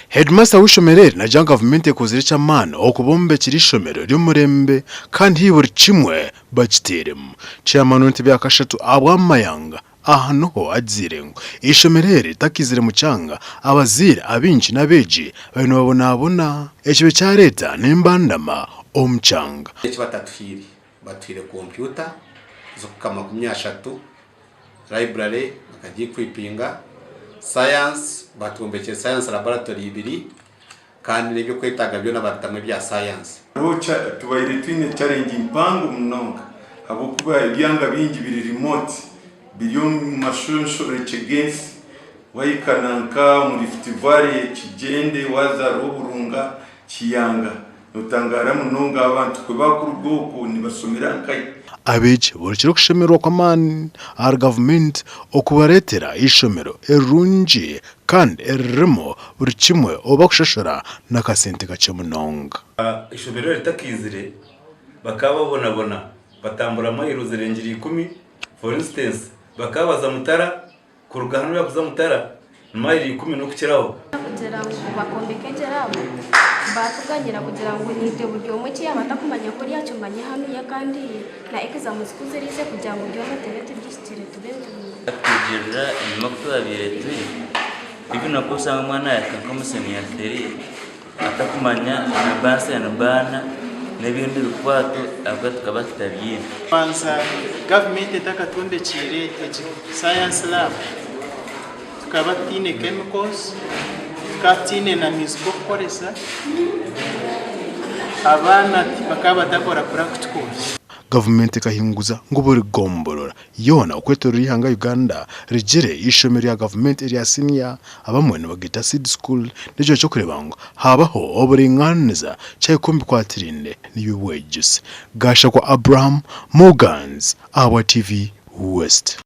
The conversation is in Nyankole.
Heedimasita w'eishomero eri naagira ngu gavumenti ekozire eky'amaani okubombekyera eishomero ry'omurembe kandi haihi buri kimwe bakiteiremu. Chairman w'entebe ya kashatu ahabwa Mayanga aha niho agiziire ngu eishomero eri ritakiizire mu kyanga abazaire abaingi n'abeegi bariyo nibabonabona ekibe kyareeta n'embandama omu kyanga. Eki batatuhaire, batuhaire kompyuta z'okuhika 30, library bakagikwipinga, science batwombekire science laboratory ibiri kandi n'ebyokwetaaga byona babitamu ebya science. Tubaire twine challenge mpango munonga ahabw'okuba ebyanga bingi biri remote biri omu mashonshorekye g'ensi wahika nanka omu Rift Valley, Kigyende, waaza Rwoburunga, Kiyanga Notangaara munonga abantu ku bakuruga okwo nibashomera nkahi? Abeegi borekire okushemererwa kw'amaani ahari gavumenti okubareetera eishomero erirungi kandi eririmu buri kimwe obu bakushashura n'akasente kakye munonga. Eishomero ritakaizire bakaba babonabona batambura mayiro zirengire ikumi for instance bakaba baza Mutara Kuruga hanu kuza Mutara ni mayiro ikumi n'okukiraho. Kugira ngu bakombeke gye laabu, baatuganyira kugira ngu naitwe buri omwe eki yaaba atakumanya kuri akimanye hanuya kandi na egizamuzi ku ziriize kugira ngu byona tube tubihikire tube nitubimanya. Twigirira enyima oku twabaire turi, even oku oshanga omwana yahika nk'omu senior three atakumanya na Bunsen burner n'ebindi bikwato ahabw'okuba tukaba tutabyine. Kubanza gavumenti etakatwombekiire egi science lab, tukaba tutaine chemicals, tukaba tutaine na maizi g'okukoresa, abaana bakaba batakora practicals. Gavumenti ekahinguza ngu buri gomborora yoona okwetoorora eihanga Uganda rigire eishomero rya gavumenti erya siniya, abamwe nibageta seed school, n'ekiro ky'okureeba ngu haabaho oburingaaniza kyahika omu bikwatiraine n'eby'obwegyese. Gashakwa Abraham, Morgans, ahabwa TV West.